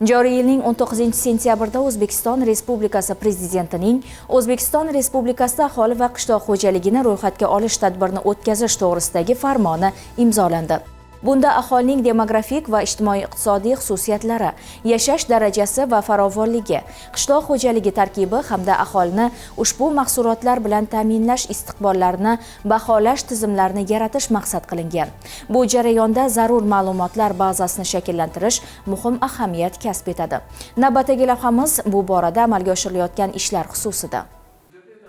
Joriy yilning 19 sentyabrida O'zbekiston Respublikasi Prezidentining O'zbekiston Respublikasida aholi va qishloq xo'jaligini ro'yxatga olish tadbirini o'tkazish to'g'risidagi farmoni imzolandi. Bunda aholining demografik va ijtimoiy-iqtisodiy xususiyatlari, yashash darajasi va farovonligi, qishloq xo'jaligi tarkibi hamda aholini ushbu mahsulotlar bilan ta'minlash istiqbollarini baholash tizimlarini yaratish maqsad qilingan. Bu jarayonda zarur ma'lumotlar bazasini shakllantirish muhim ahamiyat kasb etadi. Navbatdagi lavhamiz bu borada amalga oshirilayotgan ishlar xususida.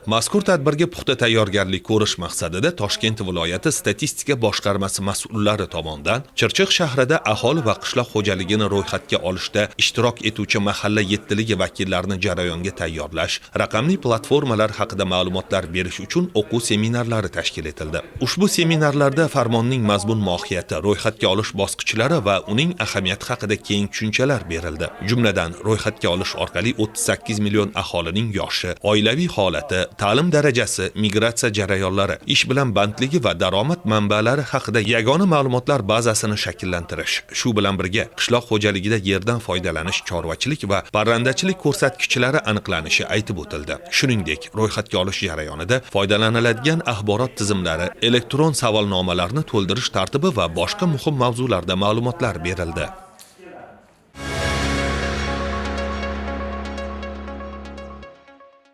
Mazkur tadbirga puxta tayyorgarlik ko'rish maqsadida Toshkent viloyati statistika boshqarmasi mas'ullari tomonidan Chirchiq shahrida aholi va qishloq xo'jaligini ro'yxatga olishda ishtirok etuvchi mahalla yettiligi vakillarini jarayonga tayyorlash, raqamli platformalar haqida ma'lumotlar berish uchun o'quv seminarlari tashkil etildi. Ushbu seminarlarda farmonning mazmun mohiyati, ro'yxatga olish bosqichlari va uning ahamiyati haqida keng tushunchalar berildi. Jumladan, ro'yxatga olish orqali 38 million aholining yoshi, oilaviy holati, ta'lim darajasi, migratsiya jarayonlari, ish bilan bandligi va daromad manbalari haqida yagona ma'lumotlar bazasini shakllantirish, shu bilan birga qishloq xo'jaligida yerdan foydalanish, chorvachilik va parrandachilik ko'rsatkichlari aniqlanishi aytib o'tildi. Shuningdek, ro'yxatga olish jarayonida foydalaniladigan axborot tizimlari, elektron savolnomalarni to'ldirish tartibi va boshqa muhim mavzularda ma'lumotlar berildi.